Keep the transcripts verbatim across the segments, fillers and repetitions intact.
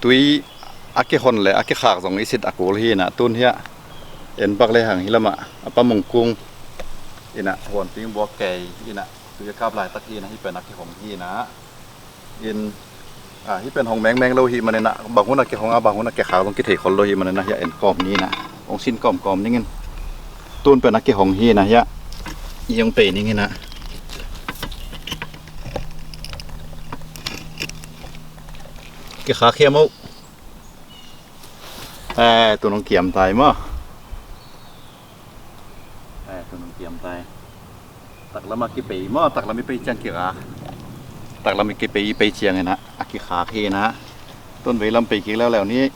Tui a kihon le a kikhak zong i sit a kul hi inah, tun hiah en bak le hang hi lamah a pamung kung inah huan ting buak kei inah tui a kap laitak hi inah, hih pen a kihong hi inah. In, a, hih pen hong mengmeng lo hi maninah, bang hun a kihong a, bang hun a kikhak zong kithei khol lo hi maninah, hiah en kawm ni inah, hong sin kawmkawm ningin. Tun pen a kihong hi inah, hiah i hong pei ning inah. Kikhak hiam oh. Eh, tun hong kiam tai maw. Eh, tun hong kiam tai. Taklam a kipei maw, taklam i pei ciang kikhak. Taklam i kipei, i pei ciang inah a kikhak hi inah. Tun veilam pei kik leuleu ni.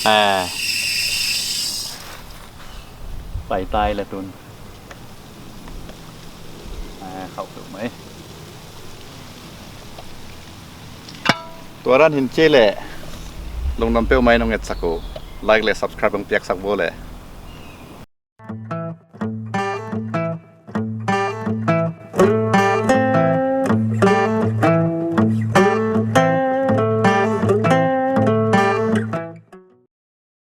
Eh, pai tai le tun. Eh, khauh peuh mai. Tua dan hin ci leh lungdam peuhmah in hong etsak uh. Like le subscribe hong piaksak bo le.